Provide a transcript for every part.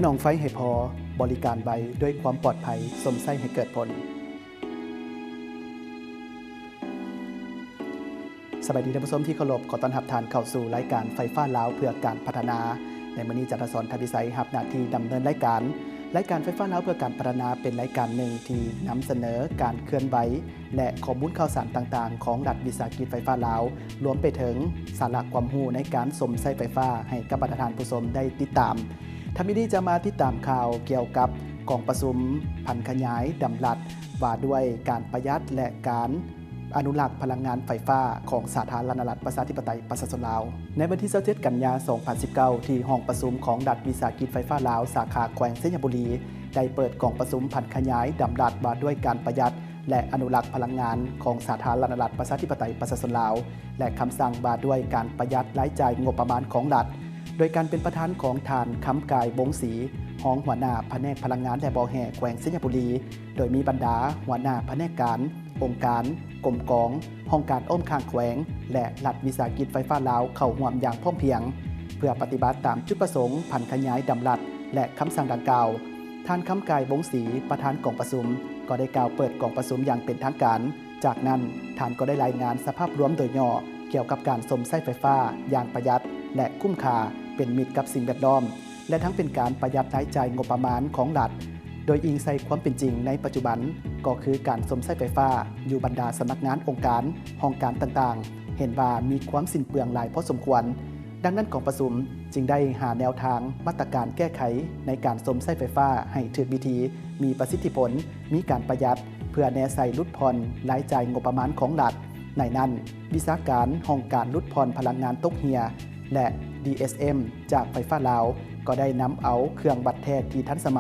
ສະໜອງໄຟໃຫ້ພໍ, ບໍລິການໄວ ດ້ວຍຄວາມປອດໄພ, ຊົມໃຊ້ໃຫ້ເກີດຜົນ. ສະບາຍດີທ່ານຜູ້ຊົມທີ່ເຄົາລົບ, ຂໍຕ້ອນຮັບທ່ານເຂົ້າສູ່ລາຍການໄຟຟ້າລາວເພື່ອການພັດທະນາ. ໃນມື້ນີ້ ຈັນທະສອນ ທັບວິໄສ ຮັບໜ້າທີ່ດຳເນີນລາຍການ. ລາຍການໄຟຟ້າລາວເພື່ອການພັດທະນາ ເປັນລາຍການໜຶ່ງທີ່ນຳສະເໜີການເຄື່ອນໄຫວ ແລະ ຂໍ້ມູນຂ່າວສານຕ່າງໆຂອງລັດວິສາຫະກິດໄຟຟ້າລາວ, ລວມໄປເຖິງສາລະຄວາມຮູ້ໃນການຊົມໃຊ້ໄຟຟ້າໃຫ້ກັບບັນດາທ່ານຜູ້ຊົມໄດ້ຕິດຕາມ. ທຳອິດນີ້ຈະມາຕິດຕາມຂ່າວກ່ຽວກັບກອງປະຊຸມຜັນຂະຫຍາຍດຳລັດວ່າດ້ວຍການປະຢັດ ແລະ ການອະນຸລັກພະລັງງານໄຟຟ້າຂອງສາທາລະນະລັດປະຊາທິປະໄຕປະຊາຊົນລາວ. ໃນວັນທີຊາວເຈັດ ກັນຍາ ສອງພັນສິບເກົ້າ ທີ່ຫ້ອງປະຊຸມຂອງລັດວິສາຫະກິດໄຟຟ້າລາວ ສາຂາແຂວງໄຊຍະບູລີ ໄດ້ເປີດກອງປະຊຸມຜັນຂະຫຍາຍດຳລັດວ່າດ້ວຍການປະຢັດ ແລະ ອະນຸລັກພະລັງງານຂອງສາທາລະນະລັດປະຊາທິປະໄຕປະຊາຊົນລາວ ແລະ ຄຳສັ່ງວ່າດ້ວຍການປະຢັດລາຍຈ່າຍງົບປະມານຂອງລັດ, ໂດຍການເປັນປະທານຂອງທ່ານ ຄຳກາຍ ວົງສີ ຮອງຫົວໜ້າພະແນກພະລັງງານ ແລະ ບໍ່ແຮ່ ແຂວງໄຊຍະບູລີ, ໂດຍມີບັນດາຫົວໜ້າພະແນກການ, ອົງການ, ກົມກອງ, ຫ້ອງການອ້ອມຂ້າງແຂວງ ແລະ ລັດວິສາຫະກິດໄຟຟ້າລາວເຂົ້າຮ່ວມຢ່າງພ້ອມພຽງ ເພື່ອປະຕິບັດຕາມຈຸດປະສົງຜັນຂະຫຍາຍດຳລັດ ແລະ ຄຳສັ່ງດັ່ງກ່າວ. ທ່ານ ຄຳກາຍ ວົງສີ ປະທານກອງປະຊຸມ ກໍໄດ້ກ່າວເປີດກອງປະຊຸມຢ່າງເປັນທາງການ. ຈາກນັ້ນ ທ່ານກໍໄດ້ລາຍງານສະພາບລວມໂດຍຫຍໍ້ກ່ຽວກັບການຊົມໃຊ້ໄຟຟ້າຢ່າງປະຢັດ ແລະ ຄຸ້ມຄ່າ, ເປັນມິດກັບສິ່ງແວດລ້ອມ ແລະ ທັງເປັນການປະຢັດລາຍຈ່າຍງົບປະມານຂອງລັດ, ໂດຍອີງໃສ່ຄວາມເປັນຈິງໃນປັດຈຸບັນ ກໍຄືການຊົມໃຊ້ໄຟຟ້າຢູ່ບັນດາສຳນັກງານ, ອົງການ, ຫ້ອງການຕ່າງໆ ເຫັນວ່າມີຄວາມສິ້ນເປືອງຫຼາຍພໍສົມຄວນ. ດັ່ງນັ້ນ ກອງປະຊຸມຈຶ່ງໄດ້ຫາແນວທາງມາດຕະການແກ້ໄຂໃນການຊົມໃຊ້ໄຟຟ້າໃຫ້ຖືກວິທີ, ມີປະສິດທິຜົນ, ມີການປະຢັດ ເພື່ອແນໃສ່ຫຼຸດຜ່ອນລາຍຈ່າຍງົບປະມານຂອງລັດ. ໃນນັ້ນ, ວິຊາການຫ້ອງການຫຼຸດຜ່ອນພະລັງງານຕົກເຮ່ຍ ແລະ ດີເອສເອັມ ຈາກໄຟຟ້າລາວ ກໍໄດ້ນຳເອົາເຄື່ອງວັດແທກທີ່ທັນສະໄໝ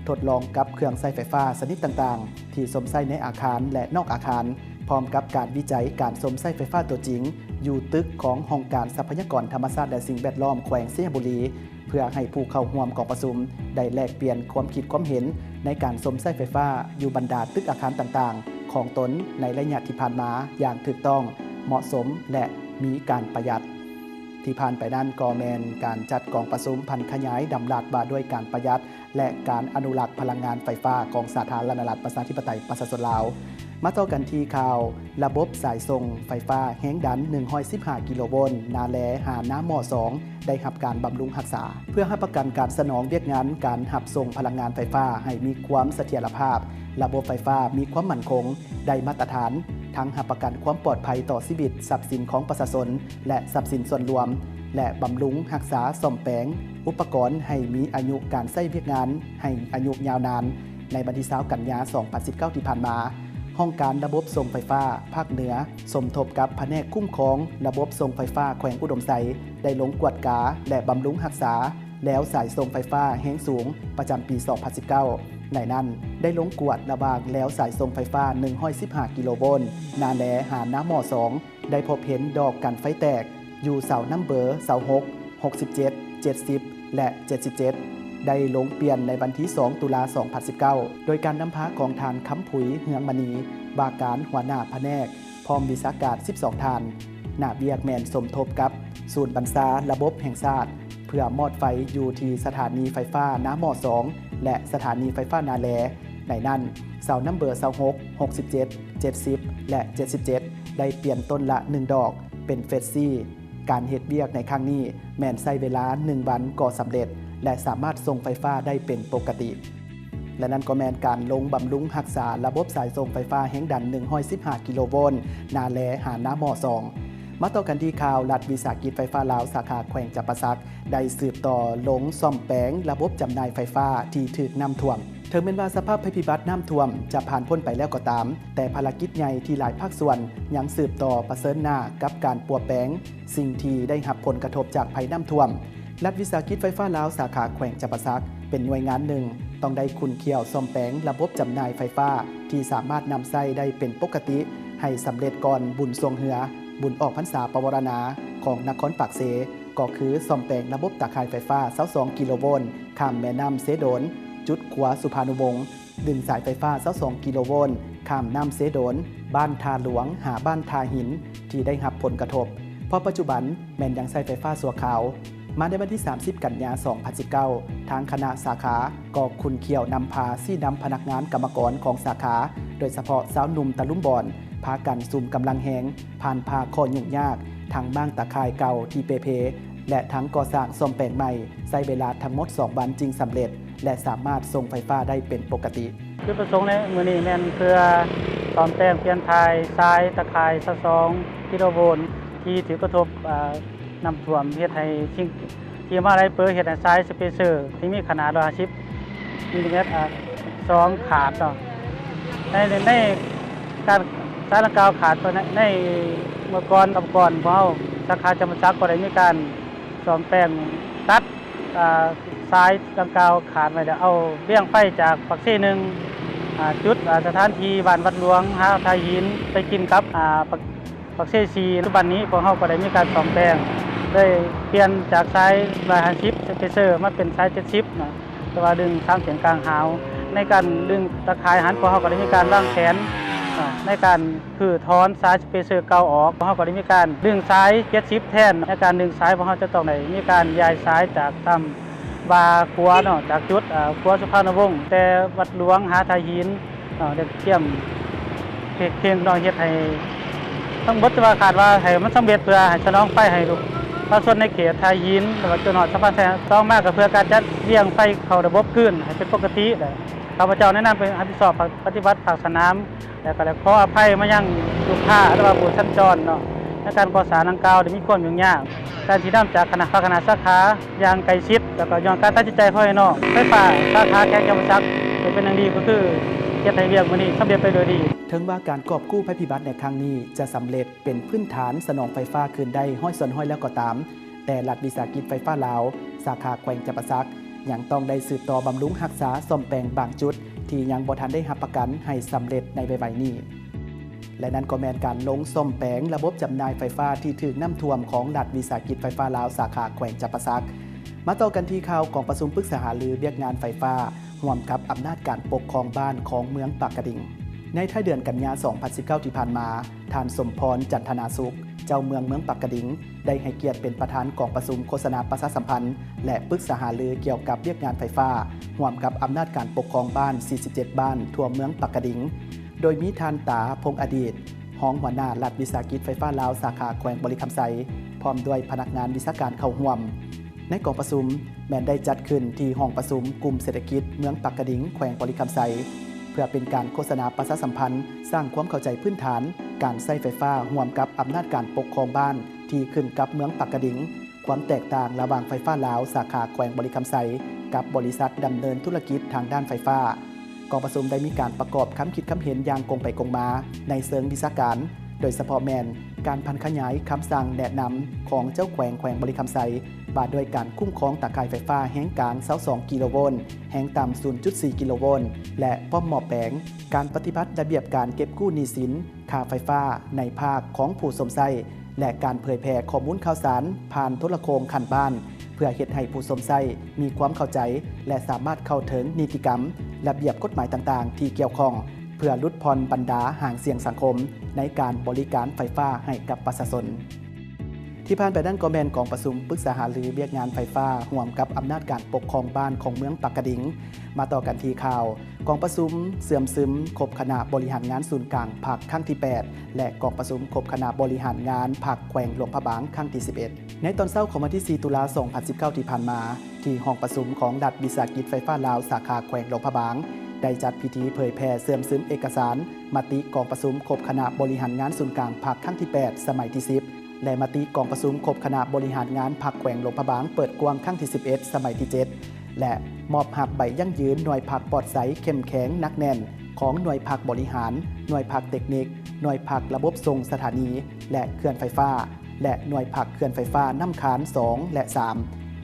ທົດລອງກັບເຄື່ອງໃຊ້ໄຟຟ້າຊະນິດຕ່າງໆ ທີ່ຊົມໃຊ້ໃນອາຄານ ແລະ ນອກອາຄານ, ພ້ອມກັບການວິໄຈການຊົມໃຊ້ໄຟຟ້າຕົວຈິງ ຢູ່ຕຶກຂອງຫ້ອງການຊັບພະຍາກອນທຳມະຊາດ ແລະ ສິ່ງແວດລ້ອມແຂວງໄຊຍະບູລີ, ເພື່ອໃຫ້ຜູ້ເຂົ້າຮ່ວມກອງປະຊຸມໄດ້ແລກປ່ຽນຄວາມຄິດຄວາມເຫັນໃນການຊົມໃຊ້ໄຟຟ້າຢູ່ບັນດາຕຶກອາຄານຕ່າງໆຂອງຕົນໃນໄລຍະທີ່ຜ່ານມາຢ່າງຖືກຕ້ອງ, ເໝາະສົມ ແລະ ມີການປະຢັດ. ທີ່ຜ່ານໄປນັ້ນກໍແມ່ນການຈັດກອງປະຊຸມຜັນຂະຫຍາຍດຳລັດວ່າດ້ວຍການປະຢັດ ແລະ ການອະນຸລັກພະລັງງານໄຟຟ້າຂອງສາທາລະນະລັດປະຊາທິປະໄຕປະຊາຊົນລາວ. ມາຕໍ່ກັນທີ່ຂ່າວ ລະບົບສາຍສົ່ງໄຟຟ້າແຮງດັນໜຶ່ງຮ້ອຍສິບຫ້າກິໂລໂວນ ນາແລ ຫານາໝໍ່ສອງ ໄດ້ຮັບການບຳລຸງຮັກສາ. ເພື່ອຮັບປະກັນການສະໜອງວຽກງານການຮັບສົ່ງພະລັງງານໄຟຟ້າໃຫ້ມີຄວາມສະຖຽນລະພາບ, ລະບົບໄຟຟ້າມີຄວາມໝັ້ນຄົງ, ໄດ້ມາດຕະຖານ, ທັງຮັບປະກັນຄວາມປອດໄພຕໍ່ຊີວິດ, ຊັບສິນຂອງປະຊາຊົນ ແລະ ຊັບສິນສ່ວນລວມ ແລະ ບຳລຸງຮັກສາ, ສ້ອມແປງອຸປະກອນໃຫ້ມີອາຍຸການໃຊ້ວຽກງານໃຫ້ອາຍຸຍາວນານ. ໃນວັນທີຊາວ ກັນຍາ ສອງພັນສິບເກົ້າ ທີ່ຜ່ານມາ, ຫ້ອງການລະບົບສົ່ງໄຟຟ້າພາກເໜືອ ສົມທົບກັບພະແນກຄຸ້ມຄອງລະບົບສົ່ງໄຟຟ້າແຂວງອຸດົມໄຊ ໄດ້ລົງກວດກາ ແລະ ບຳລຸງຮັກສາແລວສາຍສົ່ງໄຟຟ້າແຮງສູງປະຈຳປີ ສອງພັນສິບເກົ້າ. ໃນນັ້ນ ໄດ້ລົງກວດລະຫວ່າງແລວສາຍສົ່ງໄຟຟ້າໜຶ່ງຮ້ອຍສິບຫ້າກິໂລໂວນ ນາແລ ຫານາໝໍ່ສອງ ໄດ້ພົບເຫັນດອກກັນໄຟແຕກຢູ່ເສົານຳເບີ ຊາວຫົກ ຫົກສິບເຈັດ ເຈັດສິບ ແລະ ເຈັດສິບເຈັດ ໄດ້ລົງປ່ຽນໃນວັນທີສອງ ຕຸລາ ສອງພັນສິບເກົ້າ ໂດຍການນຳພາຂອງທ່ານ ຄຳຜຸຍ ເຮືອງມະນີ ວ່າການຫົວໜ້າພະແນກ ພ້ອມວິຊາການສິບສອງທ່ານ. ໜ້າວຽກແມ່ນສົມທົບກັບສູນບັນຊາລະບົບແຫ່ງຊາດ ເພື່ອມອດໄຟຢູ່ທີ່ສະຖານີໄຟຟ້ານາໝໍ່ສອງ ແລະ ສະຖານີໄຟຟ້ານາແລ. ໃນນັ້ນ ເສົານຳເບີ ຊາວຫົກ ຫົກສິບເຈັດ ເຈັດສິບ ແລະ ເຈັດສິບເຈັດ ໄດ້ປ່ຽນຕົ້ນລະໜຶ່ງດອກເປັນເຟສຊີ. ການເຮັດວຽກໃນຄັ້ງນີ້ແມ່ນໃຊ້ເວລາໜຶ່ງວັນກໍສຳເລັດ ແລະ ສາມາດສົ່ງໄຟຟ້າໄດ້ເປັນປົກກະຕິ ແລະ ນັ້ນກໍແມ່ນການລົງບຳລຸງຮັກສາລະບົບສາຍສົ່ງໄຟຟ້າແຮງດັນໜຶ່ງຮ້ອຍສິບຫ້າກິໂລໂວນ ນາແລ ຫານາໝໍ່ສອງ. ມາຕໍ່ກັນທີ່ຂ່າວ ລັດວິສາຫະກິດໄຟຟ້າລາວ ສາຂາແຂວງຈຳປາສັກ ໄດ້ສືບຕໍ່ລົງສ້ອມແປງລະບົບຈຳໜ່າຍໄຟຟ້າທີ່ຖືກນ້ຳຖ້ວມ. ເຖິງແມ່ນວ່າສະພາບໄພພິບັດນ້ຳຖ້ວມຈະຜ່ານພົ້ນໄປແລ້ວກໍຕາມ, ແຕ່ພາລະກິດໃຫຍ່ທີ່ຫຼາຍພາກສ່ວນຍັງສືບຕໍ່ປະເຊີນໜ້າກັບການປົວແປງສິ່ງທີ່ໄດ້ຮັບຜົນກະທົບຈາກໄພນ້ຳຖ້ວມ. ລັດວິສາຫະກິດໄຟຟ້າລາວ ສາຂາແຂວງຈຳປາສັກ ເປັນໜ່ວຍງານໜຶ່ງ ຕ້ອງໄດ້ຂຸ້ນຂ້ຽວສ້ອມແປງລະບົບຈຳໜ່າຍໄຟຟ້າທີ່ສາມາດນຳໃຊ້ໄດ້ເປັນປົກກະຕິ ໃຫ້ສຳເລັດກ່ອນບຸນຊ່ວງເຮືອ, ບຸນອອກພັນສາປະວາລະນາຂອງນະຄອນປາກເຊ, ກໍຄືສ້ອມແປງລະບົບຕາຂ່າຍໄຟຟ້າຊາວສອງກິໂລໂວນ ຂ້າມແມ່ນ້ຳເຊໂດນ, ຈຸດຂົວສຸພານຸວົງ, ດຶງສາຍໄຟຟ້າຊາວສອງກິໂລໂວນ ຂ້າມນ້ຳເຊໂດນ ບ້ານທ່າຫຼວງ ຫາບ້ານທ່າຫີນ ທີ່ໄດ້ຮັບຜົນກະທົບ, ເພາະປັດຈຸບັນແມ່ນຍັງໃຊ້ໄຟຟ້າຊົ່ວຄາວ. ມາໃນວັນທີສາມສິບ ກັນຍາ ສອງພັນສິບເກົ້າ ທາງຄະນະສາຂາກໍຂຸ້ນຂ້ຽວນຳພາຊີ້ນຳພະນັກງານກຳມະກອນຂອງສາຂາ, ໂດຍສະເພາະຊາວໜຸ່ມຕະລຸມບອນ ພາກັນສຸມກຳລັງແຮງ ຜ່ານຜ່າຂໍ້ຫຍຸ້ງຍາກ, ທັງມ້າງຕາຂ່າຍເກົ່າທີ່ເປ່ເພ ແລະ ທັງກໍ່ສ້າງສ້ອມແປງໃໝ່, ໃຊ້ເວລາທັງໝົດສອງວັນຈຶ່ງສຳເລັດ ແລະ ສາມາດສົ່ງໄຟຟ້າໄດ້ເປັນປົກກະຕິ. ຈຸດປະສົງໃນມື້ນີ້ແມ່ນເພື່ອສ້ອມແປງປ່ຽນຖ່າຍສາຍຕາຂ່າຍຊາວສອງກິໂລໂວນ ທີ່ຖືກກະທົບ ອາ ນ້ຳຖ້ວມ ເຮັດໃຫ້ສິ່ງທີ່ມາໄລເປີ ເຮັດໃຫ້ສາຍສະເປເຊີທີ່ມີຂະໜາດຮ້ອຍຫ້າສິບມິນລີແມັດ ອາ ສອງຂາດເນາະ. ໃນ ໃນການສາຍດັ່ງກ່າວຂາດໄປໃນ ໃນເມື່ອກ່ອນກັບກ່ອນ ພວກເຮົາສາຂາຈຳປາສັກກໍໄດ້ມີການສ້ອມແປງ ຕັດ ອາ ສາຍດັ່ງກ່າວຂາດໄວ້ແລ້ວ ເອົາລຽງໄຟຈາກປາກເຊໜຶ່ງ ອາ ຈຸດ ອາ ສະຖານທີ່ບ້ານວັດຫຼວງ ຫາທ່າຫີນ ໄປກິນກັບ ອາ ປາກ ປາກເຊສີ່. ປັດຈຸບັນນີ້ພວກເຮົາກໍໄດ້ມີການສ້ອມແປງ ໂດຍປ່ຽນຈາກສາຍຮ້ອຍຫ້າສິບສະເປເຊີມາເປັນສາຍເຈັດສິບນະ ແຕ່ວ່າດຶງສາມເສັ້ນກາງຫາວ. ໃນການດຶງຕາຂ່າຍຫັ້ນ ພວກເຮົາກໍໄດ້ມີການວາງແຜນ ອາ ໃນການຮື້ຖອນສາຍສະເປເຊີເກົ່າອອກ. ພວກເຮົາກໍໄດ້ມີການດຶງສາຍເຈັດສິບແທນ. ໃນການດຶງສາຍ ພວກເຮົາຈະຕ້ອງໄດ້ມີການຍ້າຍສາຍຈາກຕາມ ວ່າຂົວເນາະ ຈາກຈຸດ ເອີ ຂົວສຸພານຸວົງ ແຕ່ວັດຫຼວງຫາທ່າຫີນເນາະ ໄດ້ກຽມເຄັ່ງເນາະ ເຮັດໃຫ້ທັງໝົດ ແຕ່ວ່າຄາດວ່າໃຫ້ມັນສຳເລັດ ເພື່ອໃຫ້ສະໜອງໄຟໃຫ້ລູກປະຊາຊົນໃນເຂດທ່າຫີນ ແລ້ວກໍຈົນຮອດສະພານໄຊ. ສອງມາກໍເພື່ອການຈັດລຽງໄຟເຂົ້າລະບົບຄືນໃຫ້ເປັນປົກກະຕິ. ແລະ ຂ້າພະເຈົ້າໃນນາມເປັນຮັບຜິດຊອບປະຕິບັດພາກສະໜາມ ແລະ ກໍໄດ້ຂໍອະໄພມາຍັງລູກຄ້າ ຫຼືວ່າຜູ້ສັນຈອນເນາະ ໃນການກໍ່ສ້າງດັ່ງກ່າວໄດ້ມີຄວາມຫຍຸ້ງຍາກ. ການຊີ້ນຳຈາກຄະນະ ພາກຄະນະສາຂາຢ່າງໃກ້ຊິດ ແລ້ວກໍຍ້ອນການຕັດສິນໃຈຂອງອ້າຍນ້ອງ ໄຟຟ້າສາຂາແຂວງຈຳປາສັກໄດ້ເປັນຢ່າງດີ ກໍຄືເຮັດໃຫ້ວຽກມື້ນີ້ສຳເລັດໄປໂດຍດີ. ເຖິງວ່າການກອບກູ້ໄພພິບັດໃນຄັ້ງນີ້ຈະສຳເລັດເປັນພື້ນຖານສະໜອງໄຟຟ້າຄືນໄດ້ຮ້ອຍສ່ວນຮ້ອຍແລ້ວກໍຕາມ, ແຕ່ລັດວິສາຫະກິດໄຟຟ້າລາວ ສາຂາແຂວງຈຳປາສັກ ຍັງຕ້ອງໄດ້ສືບຕໍ່ບຳລຸງຮັກສາ, ສ້ອມແປງບາງຈຸດທີ່ຍັງບໍ່ທັນໄດ້ຮັບປະກັນໃຫ້ສຳເລັດໃນໄວໆນີ້. ແລະ ນັ້ນກໍແມ່ນການລົງສ້ອມແປງລະບົບຈຳໜ່າຍໄຟຟ້າທີ່ຖືກນ້ຳຖ້ວມຂອງລັດວິສາຫະກິດໄຟຟ້າລາວ ສາຂາແຂວງຈຳປາສັກ. ມາຕໍ່ກັນທີ່ຂ່າວກອງປະຊຸມປຶກສາຫາລືວຽກງານໄຟຟ້າ ຮ່ວມກັບອຳນາດການປົກຄອງບ້ານຂອງເມືອງປາກກະດິງ. ໃນທ້າຍເດືອນກັນຍາ ສອງພັນສິບເກົ້າ ທີ່ຜ່ານມາ, ທ່ານ ສົມພອນ ຈັນທະນາສຸກ ເຈົ້າເມືອງເມືອງປາກກະດິງ ໄດ້ໃຫ້ກຽດເປັນປະທານກອງປະຊຸມໂຄສະນາປະຊາສຳພັນ ແລະ ປຶກສາຫາລືກ່ຽວກັບວຽກງານໄຟຟ້າ ຮ່ວມກັບອຳນາດການປົກຄອງບ້ານ ສີ່ສິບເຈັດ ບ້ານ ທົ່ວເມືອງປາກກະດິງ, ໂດຍມີທ່ານ ຕາ ພົງອະດີດ ຮອງຫົວໜ້າລັດວິສາຫະກິດໄຟຟ້າລາວ ສາຂາແຂວງບໍລິຄຳໄຊ ພ້ອມດ້ວຍພະນັກງານວິຊາການເຂົ້າຮ່ວມ. ໃນກອງປະຊຸມແມ່ນໄດ້ຈັດຂຶ້ນທີ່ຫ້ອງປະຊຸມກຸ່ມເສດຖະກິດເມືອງປາກກະດິງ ແຂວງບໍລິຄຳໄຊ ເພື່ອເປັນການໂຄສະນາປະຊາສຳພັນ, ສ້າງຄວາມເຂົ້າໃຈພື້ນຖານການໃຊ້ໄຟຟ້າຮ່ວມກັບອຳນາດການປົກຄອງບ້ານທີ່ຂຶ້ນກັບເມືອງປາກກະດິງ, ຄວາມແຕກຕ່າງລະຫວ່າງໄຟຟ້າລາວສາຂາແຂວງບໍລິຄຳໄຊ ກັບບໍລິສັດດຳເນີນທຸລະກິດທາງດ້ານໄຟຟ້າ. ກອງປະຊຸມໄດ້ມີການປະກອບຄຳຄິດຄຳເຫັນຢ່າງກົງໄປກົງມາໃນເຊີງວິຊາການ, ໂດຍສະເພາະແມ່ນການຜັນຂະຫຍາຍຄຳສັ່ງແນະນຳຂອງເຈົ້າແຂວງແຂວງບໍລິຄຳໄຊ ວ່າດ້ວຍການຄຸ້ມຄອງຕາຂ່າຍໄຟຟ້າແຮງກາງ ຊາວສອງ ກິໂລໂວນ, ແຮງຕ່ຳ ສູນຈຸດສີ່ ກິໂລໂວນ ແລະ ປ້ອມໝໍ້ແປງ, ການປະຕິບັດລະບຽບການເກັບກູ້ໜີ້ສິນຄ່າໄຟຟ້າໃນພາກຂອງຜູ້ຊົມໃຊ້ ແລະ ການເຜີຍແຜ່ຂໍ້ມູນຂ່າວສານຜ່ານໂທລະໂຄ່ງຂັ້ນບ້ານ ເພື່ອເຮັດໃຫ້ຜູ້ຊົມໃຊ້ມີຄວາມເຂົ້າໃຈ ແລະ ສາມາດເຂົ້າເຖິງນິຕິກຳ, ລະບຽບກົດໝາຍຕ່າງໆທີ່ກ່ຽວຂ້ອງ ເພື່ອຫຼຸດຜ່ອນບັນດາຫາງສ່ຽງສັງຄົມໃນການບໍລິການໄຟຟ້າໃຫ້ກັບປະຊາຊົນ. ທີ່ຜ່ານໄປນັ້ນກໍແມ່ນກອງປະຊຸມປຶກສາຫາລືວຽກງານໄຟຟ້າຮ່ວມກັບອຳນາດການປົກຄອງບ້ານຂອງເມືອງປາກກະດິງ. ມາຕໍ່ກັນທີ່ຂ່າວກອງປະຊຸມເຊື່ອມຊຶມຄົບຄະນະບໍລິຫານງານສູນກາງພັກຄັ້ງທີແປດ ແລະ ກອງປະຊຸມຄົບຄະນະບໍລິຫານງານພັກແຂວງຫຼວງພະບາງຄັ້ງທີສິບເອັດ. ໃນຕອນເຊົ້າຂອງວັນທີສີ່ ຕຸລາ ສອງພັນສິບເກົ້າ ທີ່ຜ່ານມາ, ທີ່ຫ້ອງປະຊຸມຂອງລັດວິສາຫະກິດໄຟຟ້າລາວ ສາຂາແຂວງຫຼວງພະບາງ ໄດ້ຈັດພິທີເຜີຍແຜ່ເຊື່ອມຊຶມເອກະສານມະຕິກອງປະຊຸມຄົບຄະນະບໍລິຫານງານສູນກາງພັກຄັ້ງທີແປດ ສະໄໝທີສິບ ແລະ ມະຕິກອງປະຊຸມຄົບຄະນະບໍລິຫານງານພັກແຂວງຫຼວງພະບາງເປີດກວ້າງຄັ້ງທີສິບເອັດ ສະໄໝທີເຈັດ ແລະ ມອບຮັບໃບຢັ້ງຢືນໜ່ວຍພັກປອດໃສ ເຂັ້ມແຂງ ໜັກແໜ້ນ ຂອງໜ່ວຍພັກບໍລິຫານ, ໜ່ວຍພັກເຕັກນິກ, ໜ່ວຍພັກລະບົບສົ່ງສະຖານີ ແລະ ເຂື່ອນໄຟຟ້າ ແລະ ໜ່ວຍພັກເຂື່ອນໄຟຟ້ານ້ຳຄານສອງ ແລະ ສາມ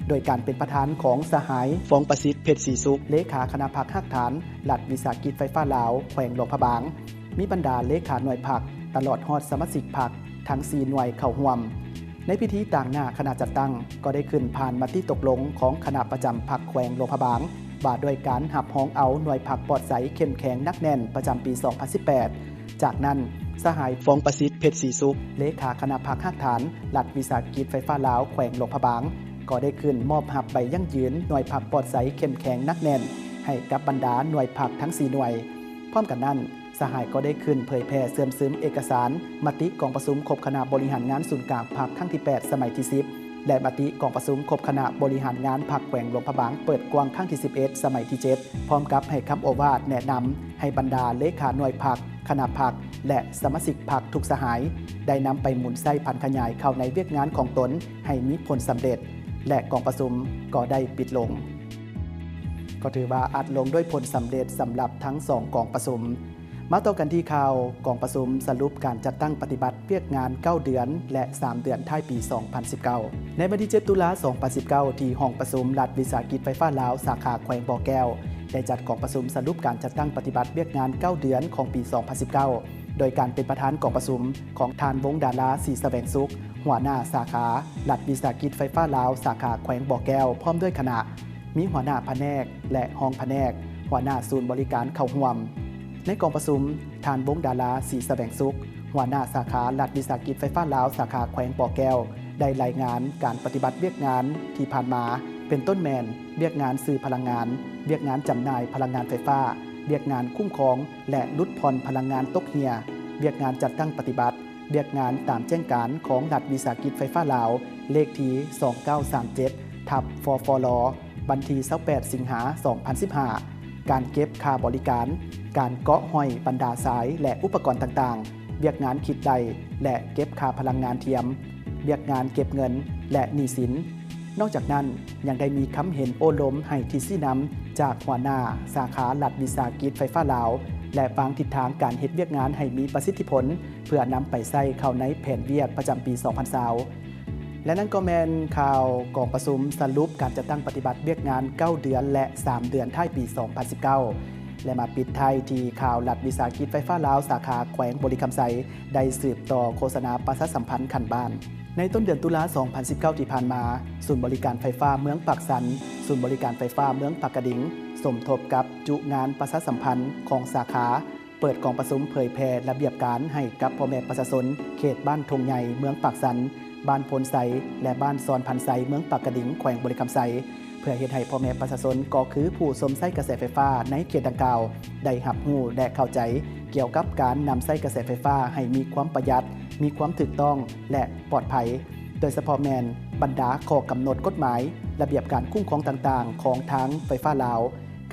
ໂດຍການເປັນປະທານຂອງສະຫາຍ ຟອງປະສິດ ເພັດສີສຸກ ເລຂາຄະນະພັກຮາກຖານ ລັດວິສາຫະກິດໄຟຟ້າລາວ ແຂວງຫຼວງພະບາງ, ມີບັນດາເລຂາໜ່ວຍພັກ ຕະຫຼອດຮອດສະມາຊິກພັກທັງສີ່ໜ່ວຍເຂົ້າຮ່ວມ. ໃນພິທີຕາງໜ້າຄະນະຈັດຕັ້ງ ກໍໄດ້ຂຶ້ນຜ່ານມະຕິຕົກລົງຂອງຄະນະປະຈຳພັກແຂວງຫຼວງພະບາງ ວ່າດ້ວຍການຮັບຮອງເອົາໜ່ວຍພັກປອດໃສເຂັ້ມແຂງໜັກແໜ້ນປະຈຳປີສອງພັນສິບແປດ. ຈາກນັ້ນ, ສະຫາຍ ຟອງປະສິດ ເພັດສີສຸກ ເລຂາຄະນະພັກຮາກຖານ ລັດວິສາຫະກິດໄຟຟ້າລາວ ແຂວງຫຼວງພະບາງ ກໍໄດ້ຂຶ້ນມອບຮັບໃບຢັ້ງຢືນໜ່ວຍພັກປອດໃສເຂັ້ມແຂງໜັກແໜ້ນໃຫ້ກັບບັນດາໜ່ວຍພັກທັງສີ່ໜ່ວຍ. ພ້ອມກັນນັ້ນ, ສະຫາຍກໍໄດ້ຂຶ້ນເຜີຍແຜ່ເຊື່ອມຊຶມເອກະສານມະຕິກອງປະຊຸມຄົບຄະນະບໍລິຫານງານສູນກາງພັກຄັ້ງທີແປດ ສະໄໝທີສິບ ແລະ ມະຕິກອງປະຊຸມຄົບຄະນະບໍລິຫານງານພັກແຂວງຫຼວງພະບາງເປີດກວ້າງຄັ້ງທີສິບເອັດ ສະໄໝທີເຈັດ ພ້ອມກັບໃຫ້ຄຳໂອວາດແນະນຳໃຫ້ບັນດາເລຂາໜ່ວຍພັກ, ຄະນະພັກ ແລະ ສະມາຊິກພັກທຸກສະຫາຍ ໄດ້ນຳໄປໝູນໃຊ້ຜັນຂະຫຍາຍເຂົ້າໃນວຽກງານຂອງຕົນໃຫ້ມີຜົນສຳເລັດ ແລະ ກອງປະຊຸມກໍໄດ້ປິດລົງ. ກໍຖືວ່າອັດລົງດ້ວຍຜົນສຳເລັດສຳລັບທັງສອງກອງປະຊຸມ. ມາຕໍ່ກັນທີ່ຂ່າວກອງປະຊຸມສະຫຼຸບການຈັດຕັ້ງປະຕິບັດວຽກງານເກົ້າເດືອນ ແລະ ສາມເດືອນທ້າຍປີສອງພັນສິບເກົ້າ. ໃນວັນທີເຈັດ ຕຸລາ ສອງພັນສິບເກົ້າ ທີ່ຫ້ອງປະຊຸມລັດວິສາຫະກິດໄຟຟ້າລາວ ສາຂາແຂວງບໍ່ແກ້ວ ໄດ້ຈັດກອງປະຊຸມສະຫຼຸບການຈັດຕັ້ງປະຕິບັດວຽກງານເກົ້າເດືອນຂອງປີສອງພັນສິບເກົ້າ ໂດຍການເປັນປະທານກອງປະຊຸມຂອງທ່ານ ວົງດາລາ ສີສະແຫວງສຸກ ຫົວໜ້າສາຂາລັດວິສາຫະກິດໄຟຟ້າລາວ ສາຂາແຂວງບໍ່ແກ້ວ ພ້ອມດ້ວຍຄະນະ, ມີຫົວໜ້າພະແນກ ແລະ ຮອງພະແນກ, ຫົວໜ້າສູນບໍລິການເຂົ້າຮ່ວມ. ໃນກອງປະຊຸມ, ທ່ານ ວົງດາລາ ສີສະແຫວງສຸກ ຫົວໜ້າສາຂາລັດວິສາຫະກິດໄຟຟ້າລາວ ສາຂາແຂວງບໍ່ແກ້ວ ໄດ້ລາຍງານການປະຕິບັດວຽກງານທີ່ຜ່ານມາ ເປັນຕົ້ນແມ່ນ ວຽກງານຊື້ພະລັງງານ, ວຽກງານຈຳໜ່າຍພະລັງງານໄຟຟ້າ, ວຽກງານຄຸ້ມຄອງ ແລະ ຫຼຸດຜ່ອນພະລັງງານຕົກເຮ່ຍ, ວຽກງານຈັດຕັ້ງປະຕິບັດ, ວຽກງານຕາມແຈ້ງການຂອງລັດວິສາຫະກິດໄຟຟ້າລາວ ເລກທີສອງເກົ້າສາມເຈັດ ທັບ ຟຟລ ວັນທີຊາວແປດ ສິງຫາ ສອງພັນສິບຫ້າ, ການເກັບຄ່າບໍລິການ, ການເກາະຫ້ອຍບັນດາສາຍ ແລະ ອຸປະກອນຕ່າງໆ, ວຽກງານຄິດໄລ່ ແລະ ເກັບຄ່າພະລັງງານທຽມ, ວຽກງານເກັບເງິນ ແລະ ໜີ້ສິນ. ນອກຈາກນັ້ນ, ຍັງໄດ້ມີຄຳເຫັນໂອ້ລົມໃຫ້ທິດຊີ້ນຳຈາກຫົວໜ້າສາຂາລັດວິສາຫະກິດໄຟຟ້າລາວ ແລະ ວາງທິດທາງການເຮັດວຽກງານໃຫ້ມີປະສິດທິຜົນ ເພື່ອນຳໄປໃຊ້ເຂົ້າໃນແຜນວຽກປະຈຳປີສອງພັນຊາວ. ແລະ ນັ້ນກໍແມ່ນຂ່າວກອງປະຊຸມສະຫຼຸບການຈັດຕັ້ງປະຕິບັດວຽກງານເກົ້າເດືອນ ແລະ ສາມເດືອນທ້າຍປີສອງພັນສິບເກົ້າ ແລະ ມາປິດທ້າຍທີ່ຂ່າວລັດວິສາຫະກິດໄຟຟ້າລາວ ສາຂາແຂວງບໍລິຄຳໄຊ ໄດ້ສືບຕໍ່ໂຄສະນາປະຊາສຳພັນຂັ້ນບ້ານ. ໃນຕົ້ນເດືອນຕຸລາ ສອງພັນສິບເກົ້າ ທີ່ຜ່ານມາ, ສູນບໍລິການໄຟຟ້າເມືອງປາກຊັນ, ສູນບໍລິການໄຟຟ້າເມືອງປາກກະດິງ ສົມທົບກັບຈຸງານປະຊາສຳພັນຂອງສາຂາ ເປີດກອງປະຊຸມເຜີຍແຜ່ລະບຽບການໃຫ້ກັບພໍ່ແມ່ປະຊາຊົນເຂດບ້ານທົ່ງໃຫຍ່ ເມືອງປາກຊັນ, ບ້ານໂພນໄຊ ແລະ ບ້ານຊອນພັນໄຊ ເມືອງປາກກະດິງ ແຂວງບໍລິຄຳໄຊ ເພື່ອເຮັດໃຫ້ພໍ່ແມ່ປະຊາຊົນ ກໍຄືຜູ້ຊົມໃຊ້ກະແສໄຟຟ້າໃນເຂດດັ່ງກ່າວ ໄດ້ຮັບຮູ້ ແລະ ເຂົ້າໃຈກ່ຽວກັບການນຳໃຊ້ກະແສໄຟຟ້າໃຫ້ມີຄວາມປະຢັດ, ມີຄວາມຖືກຕ້ອງ ແລະ ປອດໄພ, ໂດຍສະເພາະແມ່ນບັນດາຂໍ້ກຳນົດກົດໝາຍ, ລະບຽບການຄຸ້ມຄອງຕ່າງໆຂອງທາງໄຟຟ້າລາວ.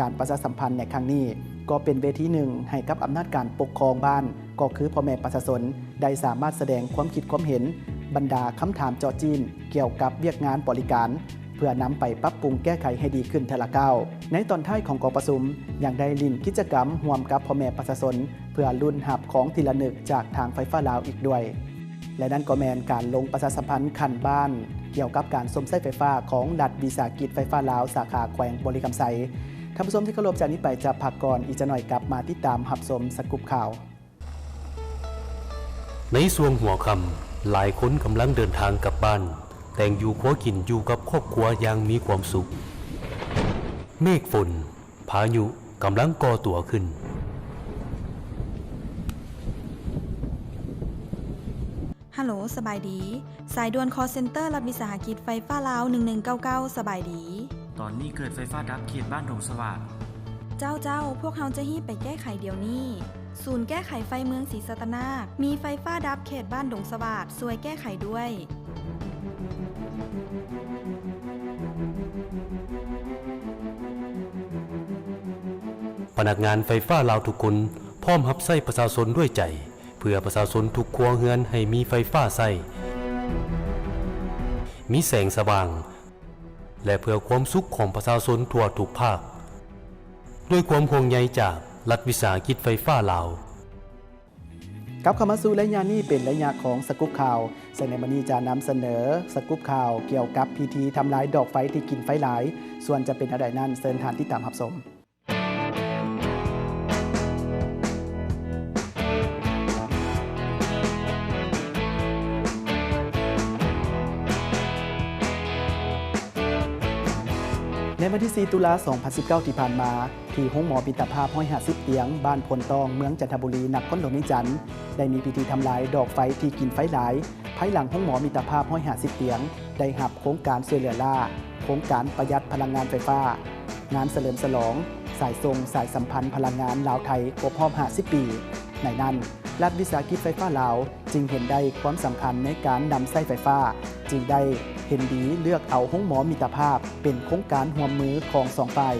ການປະຊາສຳພັນໃນຄັ້ງນີ້ ກໍເປັນເວທີໜຶ່ງໃຫ້ກັບອຳນາດການປົກຄອງບ້ານ, ກໍຄືພໍ່ແມ່ປະຊາຊົນ ໄດ້ສາມາດສະແດງຄວາມຄິດຄວາມເຫັນ, ບັນດາຄຳຖາມເຈາະຈີ້ນກ່ຽວກັບວຽກງານບໍລິການ ເພື່ອນຳໄປປັບປຸງແກ້ໄຂໃຫ້ດີຂຶ້ນເທື່ອລະກ້າວ. ໃນຕອນທ້າຍຂອງກອງປະຊຸມ ຍັງໄດ້ຫຼິ້ນກິດຈະກຳຮ່ວມກັບພໍ່ແມ່ປະຊາຊົນ ເພື່ອລຸ້ນຮັບຂອງທີ່ລະນຶກຈາກທາງໄຟຟ້າລາວອີກດ້ວຍ. ແລະ ນັ້ນກໍແມ່ນການລົງປະຊາສຳພັນຂັ້ນບ້ານ ກ່ຽວກັບການຊົມໃຊ້ໄຟຟ້າຂອງລັດວິສາຫະກິດໄຟຟ້າລາວ ສາຂາແຂວງບໍລິຄຳໄຊ. ທ່ານຜູ້ຊົມທີ່ເຄົາລົບ, ຈາກນີ້ໄປຈະພັກກ່ອນ, ອີກຈັກໜ້ອຍກັບມາຕິດຕາມຮັບຊົມສະກຸບຂ່າວ. ໃນຊ່ວງຫົວຄ່ຳ, ຫຼາຍຄົນກຳລັງເດີນທາງກັບບ້ານ, ແຕ່ງຢູ່ຄົວກິນຢູ່ກັບຄອບຄົວຢ່າງມີຄວາມສຸກ. ເມກຝົນ, ພາຍຸກຳລັງກໍ່ຕົວຂຶ້ນ. ຮັລໂຫຼ, ສະບາຍດີ. ສາຍດ່ວນຄອລເຊັນເຕີລັດວິສາຫະກິດໄຟຟ້າລາວ ໜຶ່ງໜຶ່ງເກົ້າເກົ້າ ສະບາຍດີ. ຕອນນີ້ເກີດໄຟຟ້າດັບເຂດບ້ານດົງສະຫວາດ. ເຈົ້າ, ເຈົ້າ, ພວກເຮົາຈະຮີບໄປແກ້ໄຂດຽວນີ້. ສູນແກ້ໄຂໄຟເມືອງສີສັດຕະນາກ ມີໄຟຟ້າດັບເຂດບ້ານດົງສະຫວາດ, ຊ່ວຍແກ້ໄຂດ້ວຍ. ພະນັກງານໄຟຟ້າລາວທຸກຄົນ ພ້ອມຮັບໃຊ້ປະຊາຊົນດ້ວຍໃຈ ເພື່ອປະຊາຊົນທຸກຄົວເຮືອນໃຫ້ມີໄຟຟ້າໃຊ້, ມີແສງສະຫວ່າງ ແລະ ເພື່ອຄວາມສຸກຂອງປະຊາຊົນທົ່ວທຸກພາກ. ດ້ວຍຄວາມຫ່ວງໃຍຈາກລັດວິສາຫະກິດໄຟຟ້າລາວ. ກັບເຂົ້າມາສູ່ໄລຍະນີ້ເປັນໄລຍະຂອງສະກຸບຂ່າວ, ເຊິ່ງໃນມື້ນີ້ຈະນຳສະເໜີສະກຸບຂ່າວກ່ຽວກັບພິທີທຳລາຍດອກໄຟທີ່ກິນໄຟຫຼາຍ, ສ່ວນຈະເປັນແນວໃດນັ້ນ ເຊີນທ່ານຕິດຕາມຮັບຊົມ. ໃນວັນທີສີ່ ຕຸລາ ສອງພັນສິບເກົ້າ ທີ່ຜ່ານມາ, ທີ່ໂຮງໝໍມິດຕະພາບ ຮ້ອຍຫ້າສິບຕຽງ ບ້ານໂພນຕ້ອງ ເມືອງຈັນທະບູລີ ນະຄອນຫຼວງວຽງຈັນ ໄດ້ມີພິທີທຳລາຍດອກໄຟທີ່ກິນໄຟຫຼາຍ, ເ ພາຍຫຼັງໂຮງໝໍມິດຕະພາບ ໜຶ່ງຮ້ອຍຫ້າສິບຕຽງ ໄດ້ຮັບໂຄງການຊ່ວຍເຫຼືອລ້າ ໂຄງການປະຢັດພະລັງງານໄຟຟ້າ, ງານສະເຫຼີມສະຫຼອງສາຍສົ່ງສາຍສຳພັນພະລັງງານລາວໄທຄົບຮອບຫ້າສິບປີ, ໃນນັ້ນ ລັດວິສາຫະກິດໄຟຟ້າລາວຈຶ່ງເຫັນໄດ້ຄວາມສຳຄັນໃນການນຳໃຊ້ໄຟຟ້າ, ຈຶ່ງໄດ້ເຫັນດີເລືອກເອົາໂຮງໝໍມິດຕະພາບເປັນໂຄງການຮ່ວມມືຂອງສອງຝ່າຍ.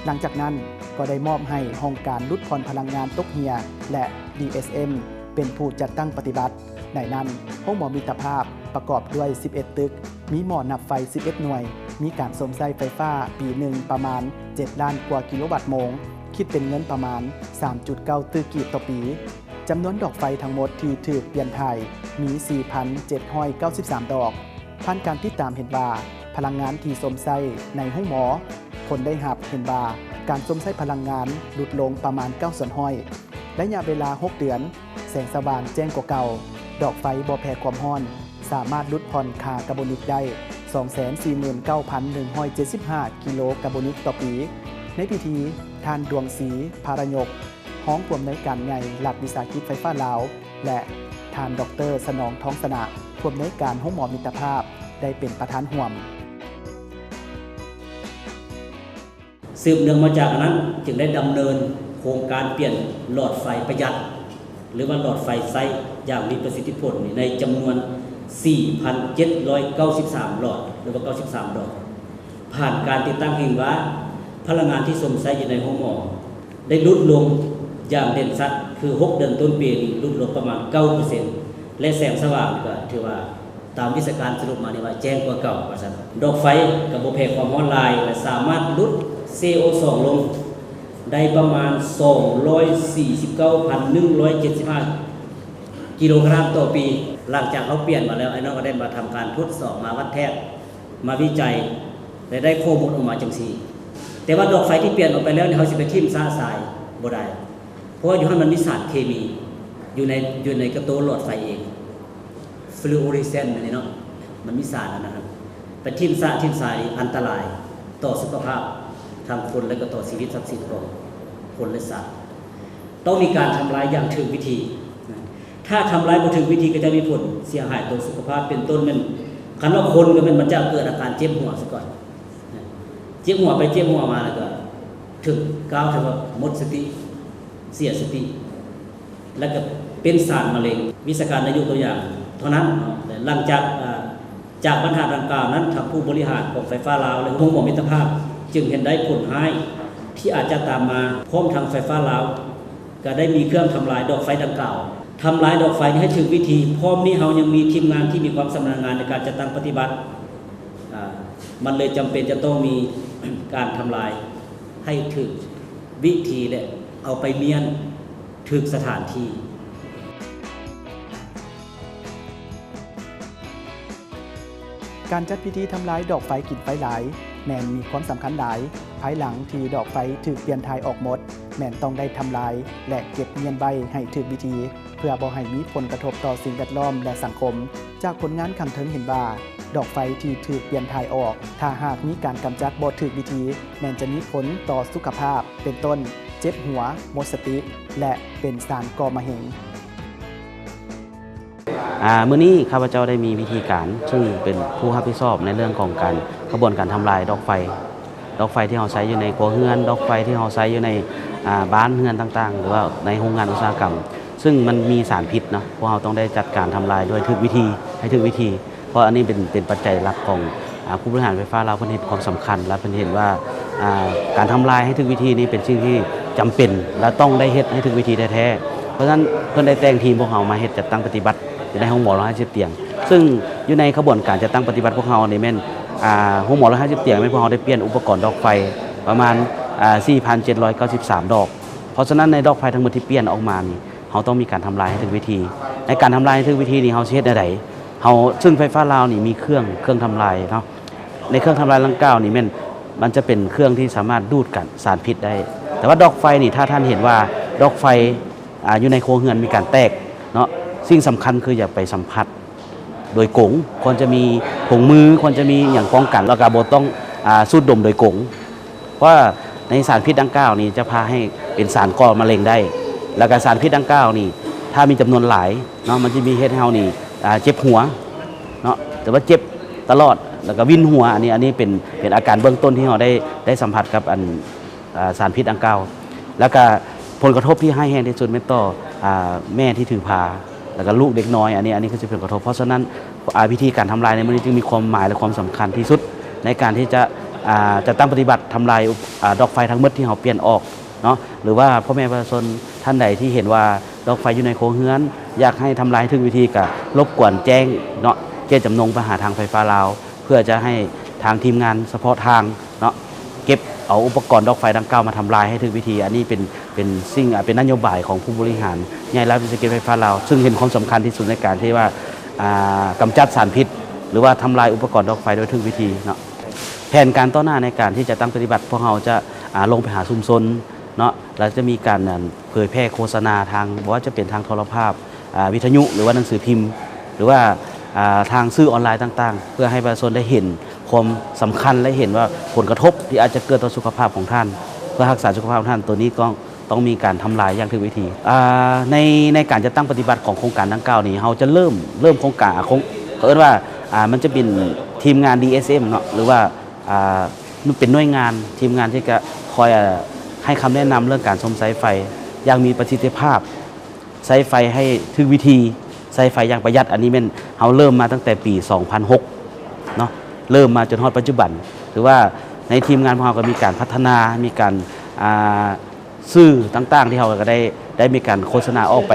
ຫຼັງຈາກນັ້ນກໍໄດ້ມອບໃຫ້ຫ້ອງການຫຼຸດຜ່ອນພະລັງງານຕົກເຮ່ຍ ແລະ ດີເອສເອັມ ເປັນຜູ້ຈັດຕັ້ງປະຕິບັດ. ໃນນັ້ນ, ໂຮງໝໍມິດຕະພາບປະກອບດ້ວຍສິບເອັດຕຶກ, ມີໝໍນັບໄຟສິບເອັດໜ່ວຍ, ມີການຊົມໃຊ້ໄຟຟ້າປີໜຶ່ງປະມານເຈັດລ້ານກວ່າກິໂລວັດໂມງ, ຄິດເປັນເງິນປະມານສາມຈຸດເກົ້າຕື້ກີບຕໍ່ປີ. ຈຳນວນດອກໄຟທັງໝົດທີ່ຖືກປ່ຽນຖ່າຍມີສີ່ພັນເຈັດຮ້ອຍເກົ້າສິບສາມດອກ. ຜ່ານການຕິດຕາມເຫັນວ່າ ພະລັງງານທີ່ຊົມໃຊ້ໃນໂຮງໝໍ ຜົນໄດ້ຮັບເຫັນວ່າ ການຊົມໃຊ້ພະລັງງານຫຼຸດລົງປະມານເກົ້າສ່ວນຮ້ອຍ. ໄລຍະເວລາຫົກເດືອນ, ແສງສະຫວ່າງແຈ້ງກວ່າເກົ່າ, ດອກໄຟບໍ່ແຜ່ຄວາມຮ້ອນ, ສາມາດຫຼຸດຜ່ອນຄ່າກາໂບນິກໄດ້ສອງແສນສີ່ໝື່ນເກົ້າພັນໜຶ່ງຮ້ອຍເຈັດສິບຫ້າກິໂລກາໂບນິກຕໍ່ປີ. ໃນພິທີ, ທ່ານ ດວງສີ ພາລະຍົກ, ຮອງຜູ້ອຳນວຍການໃຫຍ່ລັດວິສາຫະກິດໄຟຟ້າລາວ ແລະ ທ່ານ ດອກເຕີ ສະໜອງ ທອງຊະນະ, ຜູ້ອຳນວຍການໂຮງໝໍມິດຕະພາບ ໄດ້ເປັນປະທານຮ່ວມ. ສືບເນື່ອງມາຈາກອັນນັ້ນ, ຈຶ່ງໄດ້ດຳເນີນໂຄງການປ່ຽນຫຼອດໄຟປະຢັດ ຫຼືວ່າຫຼອດໄຟໃຊ້ຢ່າງມີປະສິດທິຜົນໃນຈຳນວນສີ່ພັນເຈັດຮ້ອຍເກົ້າສິບສາມຫຼອດ ຫຼືວ່າເກົ້າສິບສາມດອກ. ຜ່ານການຕິດຕັ້ງເຫັນວ່າ ພະລັງງານທີ່ຊົມໃຊ້ຢູ່ໃນໂຮງໝໍໄດ້ຫຼຸດລົງຢ່າງເດັ່ນຊັດ, ຄືຫົກເດືອນຕົ້ນປີນີ້ຫຼຸດລົງປະມານເກົ້າເປີເຊັນ ແລະ ແສງສະຫວ່າງກໍຖືວ່າ ຕາມວິຊາການສະຫຼຸບມານີ້ວ່າແຈ້ງກວ່າເກົ່າວ່າຊັ້ນ. ດອກໄຟກໍບໍ່ແຜ່ຄວາມຮ້ອນຫຼາຍ ແລະ ສາມາດຫຼຸດຊີໂອສອງລົງໄດ້ປະມານສອງຮ້ອຍສີ່ສິບເກົ້າພັນໜຶ່ງຮ້ອຍເຈັດສິບຫ້າກິໂລກຣາມຕໍ່ປີ. ຫຼັງຈາກເຮົາປ່ຽນມາແລ້ວ, ອ້າຍນ້ອງກໍໄດ້ມາທຳການທົດສອບ, ມາວັດແທກ, ມາວິໄຈ ແລະ ໄດ້ຂໍ້ມູນອອກມາຈັ່ງຊີ້. ແຕ່ວ່າດອກໄຟທີ່ປ່ຽນອອກໄປແລ້ວນີ້ ເຮົາຊິໄປຖິ້ມຊະຊາຍບໍ່ໄດ້. ເພາະວ່າຢູ່ຫັ້ນມັນມີສານເຄມີຢູ່ໃນ ຢູ່ໃນກະໂຕຫຼອດໄຟເອງ ຟລູໂອເຣເຊັນ ອັນນີ້ເນາະ, ມັນມີສານອັນນັ້ນ ໄປຖິ້ມຊະຖິ້ມຊາຍນີ້ອັນຕະລາຍຕໍ່ສຸຂະພາບທັງຄົນ ແລະ ກໍຕໍ່ຊີວິດຊັບສິນຂອງຄົນ ແລະ ສັດ. ຕ້ອງມີການທຳລາຍຢ່າງຖືກວິທີ. ຖ້າທຳລາຍບໍ່ຖືກວິທີ ກໍຈະມີຜົນເສຍຫາຍຕໍ່ສຸຂະພາບ ເປັນຕົ້ນແມ່ນ ຄັນວ່າຄົນກໍແມ່ນມັນຈະເກີດອາການເຈັບຫົວຊະກ່ອນ. ເຈັບຫົວໄປເຈັບຫົວມາ ແລ້ວກໍຖືກກ່າວເຖິງວ່າໝົດສະຕິ, ເສຍສະຕິ ແລ້ວກໍເປັນສານມະເລັງ. ວິຊາການໄດ້ຍົກຕົວຢ່າງເທົ່ານັ້ນເນາະ. ແລະ ຫຼັງຈາກ ເອີ ຈາກບັນຫາດັ່ງກ່າວນັ້ນ, ທາງຜູ້ບໍລິຫານຂອງໄຟຟ້າລາວ ແລະ ໂຮງໝໍມິດຕະພາບ ຈຶ່ງເຫັນໄດ້ຜົນຮ້າຍທີ່ອາດຈະຕາມມາ. ພ້ອມທັງໄຟຟ້າລາວ ກໍໄດ້ມີເຄື່ອງທຳລາຍດອກໄຟດັ່ງກ່າວ, ທຳລາຍດອກໄຟໃຫ້ຖືກວິທີ. ພ້ອມນີ້ເຮົາຍັງມີທີມງານທີ່ມີຄວາມຊຳນານງານໃນການຈັດຕັ້ງປະຕິບັດ. ອາ ມັນເລີຍຈຳເປັນຈະຕ້ອງມີການທຳລາຍໃຫ້ຖືກວິທີ ແລະ ເອົາໄປມ້ຽນຖືກສະຖານທີ່. ການຈັດພິທີທຳລາຍດອກໄຟກິນໄຟຫຼາຍ ແມ່ນມີຄວາມສຳຄັນຫຼາຍ. ພາຍຫຼັງທີ່ດອກໄຟຖືກປ່ຽນຖ່າຍອອກໝົດ, ແມ່ນຕ້ອງໄດ້ທຳລາຍ ແລະ ເກັບມ້ຽນໄວ້ໃຫ້ຖືກວິທີ ເພື່ອບໍ່ໃຫ້ມີຜົນກະທົບຕໍ່ສິ່ງແວດລ້ອມ ແລະ ສັງຄົມ. ຈາກຜົນງານຂ້າງເທິງເຫັນວ່າ ດອກໄຟທີ່ຖືກປ່ຽນຖ່າຍອອກ ຖ້າຫາກມີການກຳຈັດບໍ່ຖືກວິທີ ແມ່ນຈະມີຜົນຕໍ່ສຸຂະພາບ ເປັນຕົ້ນ ເຈັບຫົວ, ໝົດສະຕິ ແລະ ເປັນສານກໍ່ມະເຮັງ. ອາ ມື້ນີ້ຂ້າພະເຈົ້າໄດ້ມີວິທີການ ຊຶ່ງເປັນຜູ້ຮັບຜິດຊອບໃນເລື່ອງຂອງການ ຂະບວນການທຳລາຍດອກໄຟ, ດອກໄຟທີ່ເຮົາໃຊ້ຢູ່ໃນຄົວເຮືອນ, ດອກໄຟທີ່ເຮົາໃຊ້ຢູ່ໃນ ອາ ບ້ານເຮືອນຕ່າງໆ ຫຼືວ່າໃນໂຮງງານອຸດສາຫະກຳ, ຊຶ່ງມັນມີສານພິດເນາະ. ພວກເຮົາຕ້ອງໄດ້ຈັດການທຳລາຍໂດຍຖືກວິທີ, ໃຫ້ຖືກວິທີ. ເພາະອັນນີ້ເປັນ ເປັນປັດໄຈຫຼັກຂອງ ອາ ຜູ້ບໍລິຫານໄຟຟ້າລາວ ເພິ່ນເຫັນຄວາມສຳຄັນ ແລະ ເພິ່ນເຫັນວ່າ ອາ ການທຳລາຍໃຫ້ຖືກວິທີນີ້ເປັນສິ່ງທີ່ຈຳເປັນ ແລະ ຕ້ອງໄດ້ເຮັດໃຫ້ຖືກວິທີແທ້ໆ. ເພາະສະນັ້ນ ເພິ່ນໄດ້ແຕ່ງທີມພວກເຮົາມາເຮັດຈັດຕັ້ງປະຕິບັດຢູ່ໃນໂຮງໝໍຮ້ອຍຫ້າສິບຕຽງ, ຊຶ່ງຢູ່ໃນຂະບວນການຈັດຕັ້ງປະຕິບັດພວກເຮົານີ້ແມ່ນ ອາ ໂຮງໝໍຮ້ອຍຫ້າສິບຕຽງ ແມ່ນພວກເຮົາໄດ້ປ່ຽນອຸປະກອນດອກໄຟປະມານ ອາ ສີ່ພັນເຈັດຮ້ອຍເກົ້າສິບສາມດອກ. ເພາະສະນັ້ນ ໃນດອກໄຟທັງໝົດທີ່ປ່ຽນອອກມານີ້ ເຮົາຕ້ອງມີການທຳລາຍໃຫ້ຖືກວິທີ. ໃນການທຳລາຍໃຫ້ຖືກວິທີນີ້ ເຮົາຊິເຮັດແນວໃດ? ເຮົາ ຊຶ່ງໄຟຟ້າລາວນີ້ມີເຄື່ອງ ເຄື່ອງທຳລາຍເນາະ. ໃນເຄື່ອງທຳລາຍດັ່ງກ່າວນີ້ແມ່ນ ມັນຈະເປັນເຄື່ອງທີ່ສາມາດດູດກັນສານພິດໄດ້. ແຕ່ວ່າດອກໄຟນີ້ ຖ້າທ່ານເຫັນວ່າດອກໄຟ ອາ ຢູ່ໃນຄົວເຮືອນມີການແຕກເນາະ, ສິ່ງສຳຄັນຄືຢ່າໄປສຳຜັດໂດຍກົງ, ຄວນຈະມີຖົງມື, ຄວນຈະມີຫຍັງປ້ອງກັນ, ແລ້ວກໍບໍ່ຕ້ອງ ອາ ສູດດົມໂດຍກົງ. ເພາະວ່າໃນສານພິດດັ່ງກ່າວນີ້ຈະພາໃຫ້ເປັນສານກໍ່ມະເຮັງໄດ້, ແລ້ວກໍສານພິດດັ່ງກ່າວນີ້ ຖ້າມີຈຳນວນຫຼາຍເນາະ ມັນຈະມີເຮັດໃຫ້ເຮົານີ້ ອາ ເຈັບຫົວ, ເນາະ ແຕ່ວ່າເຈັບຕະຫຼອດ ແລ້ວກໍວິນຫົວ. ອັນນີ້ ອັນນີ້ເປັນ ເປັນອາການເບື້ອງຕົ້ນທີ່ເຮົາໄດ້ ໄດ້ສຳຜັດກັບອັນ ອ່າ ສານພິດດັ່ງກ່າວ. ແລ້ວກໍຜົນກະທົບທີ່ຮ້າຍແຮງທີ່ສຸດແມ່ນຕໍ່ ອ່າ ແມ່ທີ່ຖືພາ ແລ້ວກໍລູກເດັກນ້ອຍ. ອັນນີ້ ອັນນີ້ຄືຊິເປັນກະທົບ. ເພາະສະນັ້ນ ອ່າ ວິທີການທຳລາຍໃນມື້ນີ້ຈຶ່ງມີຄວາມໝາຍ ແລະ ຄວາມສຳຄັນທີ່ສຸດ ໃນການທີ່ຈະ ອ່າ ຈັດຕັ້ງປະຕິບັດທຳລາຍ ອ່າ ດອກໄຟທັງໝົດທີ່ເຮົາປ່ຽນອອກເນາະ ຫຼືວ່າພໍ່ແມ່ປະຊາຊົນທ່ານໃດທີ່ເຫັນວ່າດອກໄຟຢູ່ໃນຄົວເຮືອນ ຢາກໃຫ້ທຳລາຍໃຫ້ຖືກວິທີ ກໍລົບກວນແຈ້ງເນາະ ເຈດຈຳນົງໄປຫາທາງໄຟຟ້າລາວ ເພື່ອຈະໃຫ້ທາງທີມງານສະເພາະທາງເນາະ ເກັບເອົາອຸປະກອນດອກໄຟດັ່ງກ່າວມາທຳລາຍໃຫ້ຖືກວິທີ. ອັນນີ້ເປັນ ເປັນສິ່ງ ອ່າ ເປັນນະໂຍບາຍຂອງຜູ້ບໍລິຫານໃຫຍ່ລັດວິສາຫະກິດໄຟຟ້າລາວ ຊຶ່ງເຫັນຄວາມສຳຄັນທີ່ສຸດໃນການທີ່ວ່າ ອ່າ ກຳຈັດສານພິດ ຫຼືວ່າທຳລາຍອຸປະກອນດອກໄຟໂດຍຖືກວິທີເນາະ. ແຜນການຕໍ່ໜ້າໃນການທີ່ຈະຕັ້ງປະຕິບັດ ພວກເຮົາຈະ ອ່າ ລົງໄປຫາຊຸມຊົນເນາະ ແລ້ວຈະມີການ ອັນ ເຜີຍແຜ່ໂຄສະນາທາງ ບໍ່ວ່າຈະເປັນທາງໂທລະພາບ ອ່າ ວິທະຍຸ ຫຼືວ່າໜັງສືພິມ ຫຼືວ່າ ອ່າ ທາງສື່ອອນລາຍຕ່າງໆ ເພື່ອໃຫ້ປະຊາຊົນໄດ້ເຫັນຄວາມສຳຄັນ ແລະ ເຫັນວ່າຜົນກະທົບທີ່ອາດຈະເກີດຕໍ່ສຸຂະພາບຂອງທ່ານ ເພື່ອຮັກສາສຸຂະພາບຂອງທ່ານ ໂຕນີ້ກໍຕ້ອງມີການທຳລາຍຢ່າງຖືກວິທີ. ອ່າ ໃນ ໃນການຈັດຕັ້ງປະຕິບັດຂອງໂຄງການດັ່ງກ່າວນີ້ ເຮົາຈະເລີ່ມ ເລີ່ມໂຄງການ ໂຄງ ເຂົາເອີ້ນວ່າ ອ່າ ມັນຈະເປັນທີມງານ ດີເອສເອັມ ເນາະ ຫຼືວ່າ ອ່າ ມັນເປັນໜ່ວຍງານ ທີມງານທີ່ຈະຄອຍ ອ່າ ໃຫ້ຄຳແນະນຳເລື່ອງການຊົມໃຊ້ໄຟຢ່າງມີປະສິດທິພາບ. ໃຊ້ໄຟໃຫ້ຖືກວິທີ ໃຊ້ໄຟຢ່າງປະຢັດ. ອັນນີ້ແມ່ນເຮົາເລີ່ມມາຕັ້ງແຕ່ປີສອງພັນຫົກເນາະ ເລີ່ມມາຈົນຮອດປັດຈຸບັນ. ຖືວ່າໃນທີມງານພວກເຮົາກໍມີການພັດທະນາ ມີການ ອ່າ ສື່ຕ່າງໆ ທີ່ເຮົາກໍໄດ້ ໄດ້ມີການໂຄສະນາອອກໄປ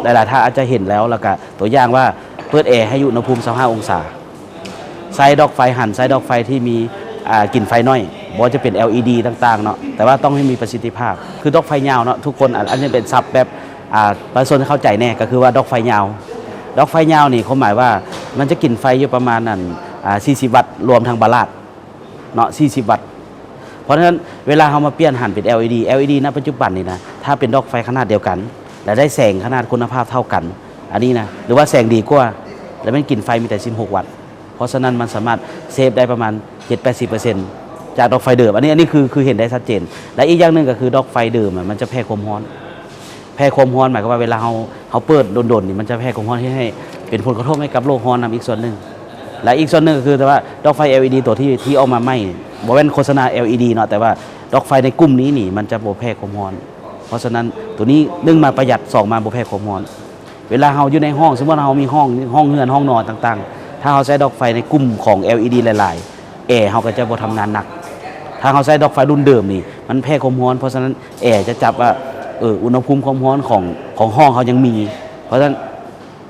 ຫຼາຍໆທ່ານອາດຈະເຫັນແລ້ວ. ແລ້ວກໍຕົວຢ່າງວ່າເປີດແອໃຫ້ຢູ່ອຸນຫະພູມຊາວຫ້າອົງສາ. ໃຊ້ດອກໄຟຫັ້ນ ໃຊ້ດອກໄຟທີ່ມີ ອ່າ ກິນໄຟໜ້ອຍ ບໍ່ວ່າຈະເປັນ ແອລອີດີ ຕ່າງໆເນາະ ແຕ່ວ່າຕ້ອງໃຫ້ມີປະສິດທິພາບ ຄືດອກໄຟຍາວເນາະ. ທຸກຄົນ ອັນ ອັນນີ້ເປັນສັບແບບ ອ່າ ປະຊາຊົນເຂົ້າໃຈແດ່ ກໍຄືວ່າດອກໄຟຍາວ. ດອກໄຟຍາວນີ້ ຄວາມໝາຍວ່າມັນຈະກິນໄຟຢູ່ປະມານ ອັນ ອ່າ ສີ່ສິບວັດ ລວມທັງບາລາດເນາະ ສີ່ສິບວັດ. ເພາະສະນັ້ນ ເວລາເຮົາມາປ່ຽນຫັ້ນເປັນ ແອລອີດີ ແອລອີດີ ນະປັດຈຸບັນນີ້ນະ ຖ້າເປັນດອກໄຟຂະໜາດດຽວກັນ ແລະ ໄດ້ແສງຂະໜາດຄຸນນະພາບເທົ່າກັນ ອັນນີ້ນະ ຫຼືວ່າແສງດີກວ່າ ແລ້ວແມ່ນກິນໄຟມີແຕ່ສິບຫົກວັດ. ເພາະສະນັ້ນ ມັນສາມາດເຊບໄດ້ປະມານເຈັດແປດສິບເປີເຊັນຈາກດອກໄຟເດີມ. ອັນນີ້ ອັນນີ້ຄື ຄືເຫັນໄດ້ຊັດເຈນ. ແລະ ອີກຢ່າງໜຶ່ງກໍຄືດອກໄຟເດີມອະ ມັນຈະແຜ່ຄວາມຮ້ອນ ແຜ່ຄວາມຮ້ອນ ໝາຍຄວາມວ່າເວລາເຮົາ ເຮົາເປີດດົນໆນີ້ ມັນຈະແຜ່ຄວາມຮ້ອນ ເຮັດໃຫ້ເປັນຜົນກະທົບໃຫ້ກັບໂລກຮ້ອນນຳອີກສ່ວນໜຶ່ງ. ແລະ ອີກສ່ວນໜຶ່ງກໍຄື ແຕ່ວ່າດອກໄຟ ແອລອີດີ ຕົວທີ່ ທີ່ອອກມາໃໝ່ ບໍ່ແມ່ນໂຄສະນາ ແອລອີດີ ເນາະ ແຕ່ວ່າດອກໄຟໃນກຸ່ມນີ້ນີ້ ມັນຈະບໍ່ແຜ່ຄວາມຮ້ອນ. ເພາະສະນັ້ນ ຕົວນີ້ໜຶ່ງມາປະຢັດ ສອງມາບໍ່ແຜ່ຄວາມຮ້ອນ. ເວລາເຮົາຢູ່ໃນຫ້ອງ ສົມມຸດເຮົາມີຫ້ອງ ຫ້ອງເຮືອນ ຫ້ອງນອນຕ່າງໆ ຖ້າເຮົາໃຊ້ດອກໄຟໃນກຸ່ມຂອງ ແອລອີດີ ຫຼາຍໆ ແອເຮົາກໍຈະບໍ່ທຳງານໜັກ. ຖ້າເຮົາໃຊ້ດອກໄຟລຸ້ນເດີມນີ້ ມັນແຜ່ຄວາມຮ້ອນ ເພາະສະນັ້ນແອຈະຈັບວ່າ ເອີ ອຸນຫະພູມຄວາມຮ້ອນຂອງ ຂອງຫ້ອງເຮົາຍັງມີ ເພາະສະນັ້ນ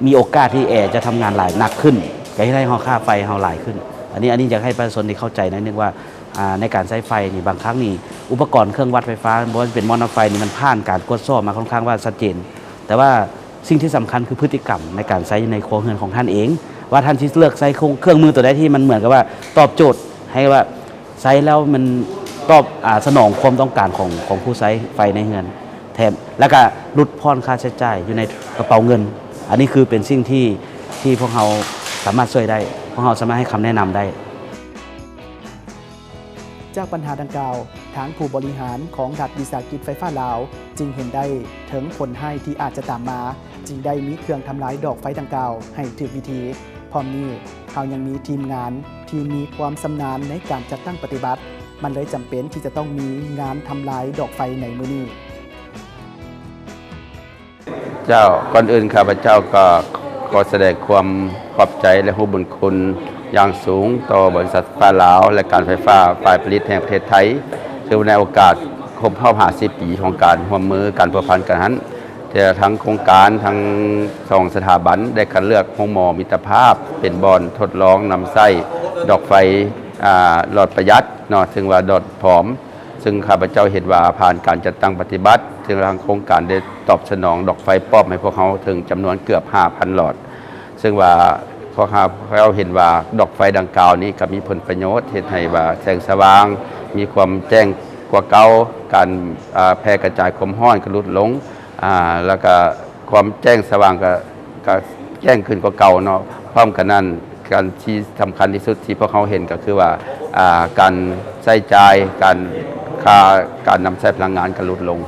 ມີໂອກາດທີ່ແອຈະທຳງານຫຼາຍໜັກຂຶ້ນ ກໍເຮັດໃຫ້ເຮົາ ຄ່າໄຟເຮົາຫຼາຍຂຶ້ນ. ອັນນີ້ ອັນນີ້ຢາກໃຫ້ປະຊາຊົນໄດ້ເຂົ້າໃຈໜ້ອຍໜຶ່ງວ່າ ອ່າ ໃນການໃຊ້ໄຟນີ້ ບາງຄັ້ງນີ້ ອຸປະກອນເຄື່ອງວັດໄຟຟ້າ ບໍ່ວ່າຈະເປັນໝໍ້ນ້ຳໄຟນີ້ ມັນຜ່ານການກວດສອບມາຄ່ອນຂ້າງວ່າຊັດເຈນ ແຕ່ວ່າ ສິ່ງທີ່ສຳຄັນຄືພຶດຕິກຳໃນການໃຊ້ໃນຄົວເຮືອນຂອງທ່ານເອງ ວ່າທ່ານຊິເລືອກໃຊ້ເຄື່ອງ ເຄື່ອງມືຕົວໃດທີ່ມັນເໝືອນກັບວ່າຕອບໂຈດ ໃຫ້ວ່າໃຊ້ແລ້ວມັນຕອບ ອາ ສະໜອງຄວາມຕ້ອງການຂອງ ຂອງຜູ້ໃຊ້ໄຟໃນເຮືອນແທນ ແລ້ວກະຫຼຸດຜ່ອນຄ່າໃຊ້ຈ່າຍຢູ່ໃນກະເປົາເງິນ. ອັນນີ້ຄືເປັນສິ່ງທີ່ ທີ່ພວກເຮົາສາມາດຊ່ວຍໄດ້, ພວກເຮົາສາມາດໃຫ້ຄຳແນະນຳໄດ້. ຈາກບັນຫາດັ່ງກ່າວ, ທາງຜູ້ບໍລິຫານຂອງລັດວິສາຫະກິດໄຟຟ້າລາວຈຶ່ງເຫັນໄດ້ເຖິງຜົນຮ້າຍທີ່ອາດຈະຕາມມາ, ຈຶ່ງໄດ້ມີເຄື່ອງທຳລາຍດອກໄຟດັ່ງກ່າວໃຫ້ຖືກວິທີ. ພ້ອມນີ້, ເຮົາຍັງມີທີມງານທີ່ມີຄວາມຊຳນານໃນການຈັດຕັ້ງປະຕິບັດ, ມັນເລີຍຈຳເປັນທີ່ຈະຕ້ອງມີງານທຳລາຍດອກໄຟໃນມື້ນີ້. ເຈົ້າ, ກ່ອນອື່ນຂ້າພະເຈົ້າກໍຂໍສະແດງຄວາມຂອບໃຈ ແລະ ຮູ້ບຸນຄຸນຢ່າງສູງຕໍ່ບໍລິສັດໄຟຟ້າລາວ ແລະ ການໄຟຟ້າຝ່າຍຜະລິດແຫ່ງປະເທດໄທ, ເຊິ່ງໃນໂອກາດຄົບຮອບຫ້າສິບປີຂອງການຮ່ວມມື, ການພົວພັນກັນຫັ້ນ, ແຕ່ທັງໂຄງການ, ທັງສອງສະຖາບັນໄດ້ຄັດເລືອກໂຮງໝໍມິດຕະພາບເປັນບ່ອນທົດລອງນຳໃຊ້ດອກໄຟ, ອາ, ຫຼອດປະຢັດເນາະ, ເຊິ່ງວ່າຫຼອດຜອມ. ເຊິ່ງຂ້າພະເຈົ້າເຫັນວ່າຜ່ານການຈັດຕັ້ງປະຕິບັດ, ເຊິ່ງທາງໂຄງການໄດ້ຕອບສະໜອງດອກໄຟປ້ອມໃຫ້ພວກເຮົາເຖິງຈຳນວນເກືອບຫ້າພັນຫຼອດ. ເຊິ່ງວ່າພວກເຮົາເຫັນວ່າດອກໄຟດັ່ງກ່າວນີ້ກໍມີຜົນປະໂຫຍດ, ເຮັດໃຫ້ວ່າແສງສະຫວ່າງ, ມີຄວາມແຈ້ງກວ່າເກົ່າ, ການ, ອາ, ແຜ່ກະຈາຍຄວາມຮ້ອນກໍຫຼຸດລົງ, ອາ, ແລ້ວກໍຄວາມແຈ້ງສະຫວ່າງກໍ, ກໍແຈ້ງຂຶ້ນກວ່າເກົ່າເນາະ. ພ້ອມກັນນັ້ນ, ການທີ່ສຳຄັນທີ່ສຸດທີ່ພວກເຮົາເຫັນກໍຄືວ່າ, ອາ, ການໃຊ້ຈ່າຍ, ການ, ຄ່າການນຳໃຊ້ພະລັງງານກໍຫຼຸດລົງ.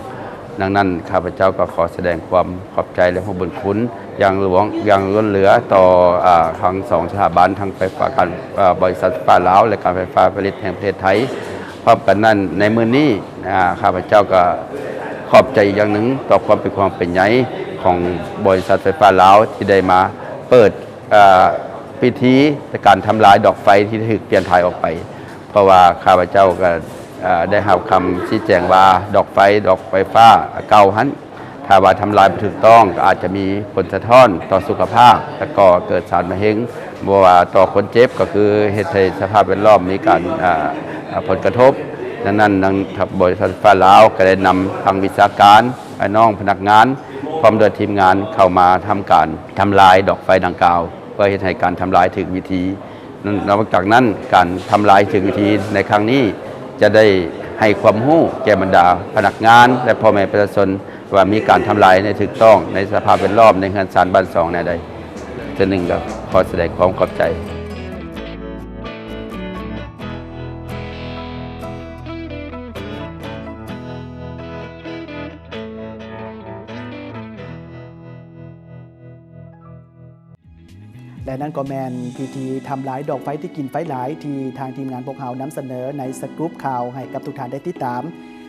ດັ່ງນັ້ນ ຂ້າພະເຈົ້າກໍຂໍສະແດງຄວາມຂອບໃຈ ແລະ ຮູ້ບຸນຄຸນຢ່າງຫຼວງ ຢ່າງລ້ນເຫຼືອຕໍ່ ອາ ທັງສອງສະຖາບັນ ທັງໄຟຟ້າ ການ ອາ ບໍລິສັດໄຟຟ້າລາວ ແລະ ການໄຟຟ້າຜະລິດແຫ່ງປະເທດໄທ. ພ້ອມກັນນັ້ນ ໃນມື້ນີ້ ອາ ຂ້າພະເຈົ້າກໍຂອບໃຈອີກຢ່າງໜຶ່ງຕໍ່ຄວາມເປັນຫ່ວງເປັນໃຍຂອງບໍລິສັດໄຟຟ້າລາວ ທີ່ໄດ້ມາເປີດ ອາ ພິທີການທຳລາຍດອກໄຟທີ່ຖືກປ່ຽນຖ່າຍອອກໄປ. ເພາະວ່າຂ້າພະເຈົ້າກໍ ອາ ໄດ້ຮັບຄຳຊີ້ແຈງວ່າ ດອກໄຟ ດອກໄຟຟ້າເກົ່າຫັ້ນ ຖ້າວ່າທຳລາຍບໍ່ຖືກຕ້ອງ ກໍອາດຈະມີຜົນສະທ້ອນຕໍ່ສຸຂະພາບ ແລະ ກໍເກີດສານມະເຮັງ ບໍ່ວ່າຕໍ່ຄົນເຈັບ ກໍຄືເຮັດໃຫ້ສະພາບແວດລ້ອມມີການ ອາ ອາ ຜົນກະທົບ. ດັ່ງນັ້ນ ທາງບໍລິສັດໄຟຟ້າລາວກໍໄດ້ນຳທັງວິຊາການ, ອ້າຍນ້ອງພະນັກງານ ພ້ອມດ້ວຍທີມງານເຂົ້າມາທຳການທຳລາຍດອກໄຟດັ່ງກ່າວ ເພື່ອເຮັດໃຫ້ການທຳລາຍຖືກວິທີ. ນອກຈາກນັ້ນ ການທຳລາຍຖືກວິທີໃນຄັ້ງນີ້ ຈະໄດ້ໃຫ້ຄວາມຮູ້ແກ່ບັນດາພະນັກງານ ແລະ ພໍ່ແມ່ປະຊາຊົນ ວ່າມີການທຳລາຍໃຫ້ຖືກຕ້ອງໃນສະພາບແວດລ້ອມ ໃນເຮືອນຊານບ້ານຊ່ອງແນວໃດ. ເທື່ອໜຶ່ງກໍຂໍສະແດງຄວາມຂອບໃຈ. ແລະ ນັ້ນກໍແມ່ນພິທີທຳລາຍດອກໄຟທີ່ກິນໄຟຫຼາຍ ທີ່ທາງທີມງານພວກເຮົານຳສະເໜີໃນສະກຸບຂ່າວໃຫ້ກັບທຸກທ່ານໄດ້ຕິດຕາມ.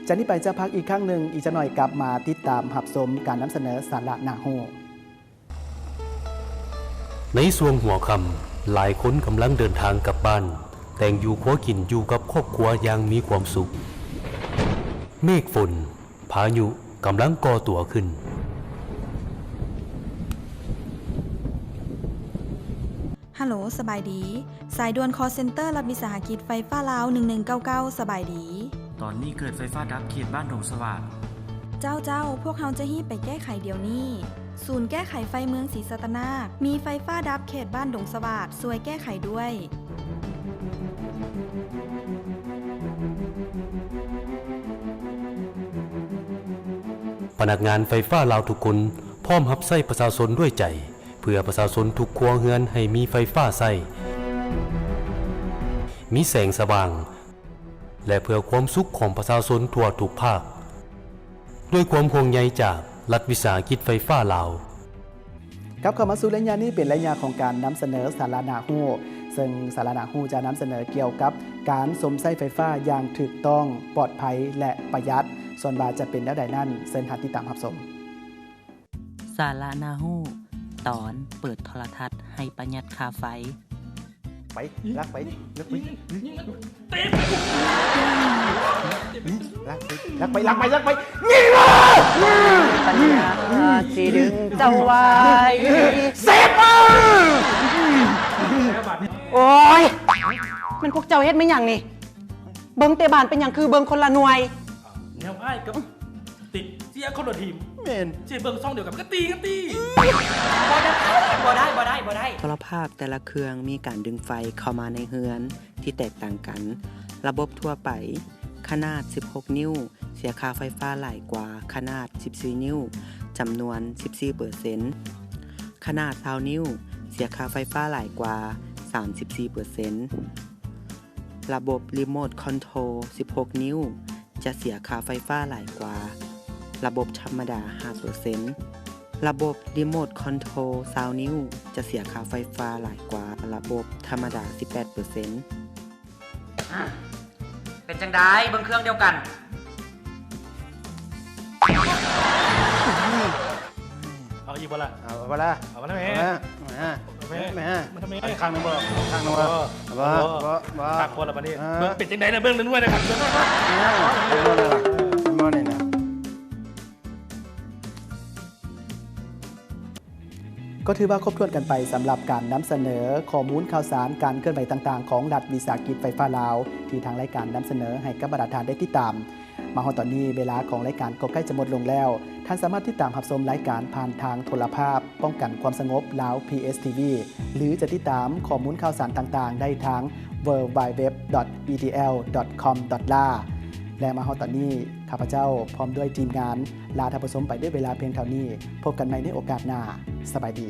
ຈາກນີ້ໄປຈະພັກອີກຄັ້ງໜຶ່ງ, ອີກຈັກໜ້ອຍກັບມາຕິດຕາມຮັບຊົມການນຳສະເໜີສາລະໜ້າຮູ້. ໃນຊ່ວງຫົວຄ່ຳ, ຫຼາຍຄົນກຳລັງເດີນທາງກັບບ້ານ, ແຕ່ງຢູ່ຄົວກິນຢູ່ກັບຄອບຄົວຢ່າງມີຄວາມສຸກ. ເມກຝົນ, ພາຍຸກຳລັງກໍ່ຕົວຂຶ້ນ. ຮັລໂຫຼ, ສະບາຍດີ. ສາຍດ່ວນຄອລເຊັນເຕີລັດວິສາຫະກິດໄຟຟ້າລາວ ໜຶ່ງໜຶ່ງເກົ້າເກົ້າ ສະບາຍດີ. ຕອນນີ້ເກີດໄຟຟ້າດັບເຂດບ້ານດົງສະຫວາດ. ເຈົ້າ, ເຈົ້າ, ພວກເຮົາຈະຮີບໄປແກ້ໄຂດຽວນີ້. ສູນແກ້ໄຂໄຟເມືອງສີສັດຕະນາກ ມີໄຟຟ້າດັບເຂດບ້ານດົງສະຫວາດ, ຊ່ວຍແກ້ໄຂດ້ວຍ. ພະນັກງານໄຟຟ້າລາວທຸກຄົນ ພ້ອມຮັບໃຊ້ປະຊາຊົນດ້ວຍໃຈ ເພື່ອປະຊາຊົນທຸກຄົວເຮືອນໃຫ້ມີໄຟຟ້າໃຊ້, ມີແສງສະຫວ່າງ ແລະ ເພື່ອຄວາມສຸກຂອງປະຊາຊົນທົ່ວທຸກພາກ. ດ້ວຍຄວາມຫ່ວງໃຍຈາກລັດວິສາຫະກິດໄຟຟ້າລາວ. ກັບເຂົ້າມາສູ່ໄລຍະນີ້ເປັນໄລຍະຂອງການນຳສະເໜີສາລະໜ້າຮູ້, ເຊິ່ງສາລະໜ້າຮູ້ຈະນຳສະເໜີກ່ຽວກັບການຊົມໃຊ້ໄຟຟ້າຢ່າງຖືກຕ້ອງ, ປອດໄພ ແລະ ປະຢັດ. ສ່ວນວ່າຈະເປັນແນວໃດນັ້ນ, ເຊີນທ່ານຕິດຕາມຮັບຊົມ. ສາລະໜ້າຮູ້ ຕອນເປີດໂທລະທັດໃຫ້ປະຢັດຄ່າໄຟ. ໄປ ລັກໄປ ລັກໄປ ເຕະ ລັກໄປ ລັກໄປ ລັກໄປ ຍິງມາ! ປັນຍາຊິດຶງເຈົ້າໄວ້ ເຊບເອີ! ໂອ້ຍ! ແມ່ນພວກເຈົ້າເຮັດແມ່ນຫຍັງນີ້? ເບິ່ງແຕ່ບ້ານເປັນຫຍັງຄືເບິ່ງຄົນລະໜ່ວຍ? ແນວອ້າຍກັບ ຕິດເສຍຄົນລະທີມ. ແມ່ນ. ຊິເບິ່ງຊ່ອງດຽວກັນກໍຕີກັນຕິ. ບໍ່ໄດ້ ບໍ່ໄດ້ ບໍ່ໄດ້ ບໍ່ໄດ້. ໂທລະພາບແຕ່ລະເຄື່ອງມີການດຶງໄຟເຂົ້າມາໃນເຮືອນທີ່ແຕກຕ່າງກັນ. ລະບົບທົ່ວໄປ ຂະໜາດສິບຫົກນິ້ວ ເສຍຄ່າໄຟຟ້າຫຼາຍກວ່າຂະໜາດສິບສີ່ນິ້ວ ຈຳນວນສິບສີ່ເປີເຊັນ. ຂະໜາດຊາວນິ້ວ ເສຍຄ່າໄຟຟ້າຫຼາຍກວ່າສາມສິບສີ່ເປີເຊັນ. ລະບົບຣີໂມດຄອນໂທຣສິບຫົກນິ້ວ ຈະເສຍຄ່າໄຟຟ້າຫຼາຍກວ່າລະບົບທຳມະດາຫ້າເປີເຊັນ. ລະບົບຣີໂມດຄອນໂທຣຊາວນິ້ວ ຈະເສຍຄ່າໄຟຟ້າຫຼາຍກວ່າລະບົບທຳມະດາສິບແປດເປີເຊັນ. ເປັນຈັ່ງໃດ ເບິ່ງເຄື່ອງດຽວກັນ? ເອົາອີກບໍ່ລະ? ເອົາບໍ່ລະ? ເອົາມາແມ່ ເອົາມາແມ່ ເອົາມາແມ່ ມາ ມາທຳໄມ? ອີກຄັ້ງໜຶ່ງບໍ່? ອີກຄັ້ງໜຶ່ງບໍ່? ບໍ່ ບໍ່ ບໍ່ ບໍ່ ຄັກບໍ່ລະບາດນີ້? ເອີ ເບິ່ງເປັນຈັ່ງໃດນະ? ເບິ່ງນວຍໆນະຄັບ ເບິ່ງນວຍໆ ເບິ່ງນວຍໆນະ ເບິ່ງນວຍໆນະ. ກໍຖືວ່າຄົບຖ້ວນກັນໄປສຳລັບການນຳສະເໜີຂໍ້ມູນຂ່າວສານການເຄື່ອນໄຫວຕ່າງໆຂອງລັດວິສາຫະກິດໄຟຟ້າລາວ ທີ່ທາງລາຍການນຳສະເໜີໃຫ້ກັບບັນດາທ່ານໄດ້ຕິດຕາມ. ມາຮອດຕອນນີ້ ເວລາຂອງລາຍການກໍໃກ້ຈະໝົດລົງແລ້ວ. ທ່ານສາມາດຕິດຕາມຮັບຊົມລາຍການຜ່ານທາງໂທລະພາບປ້ອງກັນຄວາມສະຫງົບລາວ ພີເອສທີວີ ຫຼື ຈະຕິດຕາມຂໍ້ມູນຂ່າວສານຕ່າງໆໄດ້ທາງ ดับเบิลยู ดับเบิลยู ดับเบิลยู ດອດ อี ที แอล ดอท คอม ดอท ลาว ແລະ ມາຮອດຕອນນີ້ ຂ້າພະເຈົ້າພ້ອມດ້ວຍທີມງານ ລາທ່ານຜູ້ຊົມໄປດ້ວຍເວລາພຽງເທົ່ານີ້. ພົບກັນໃໝ່ໃນໂອກາດໜ້າ. ສະບາຍດີ.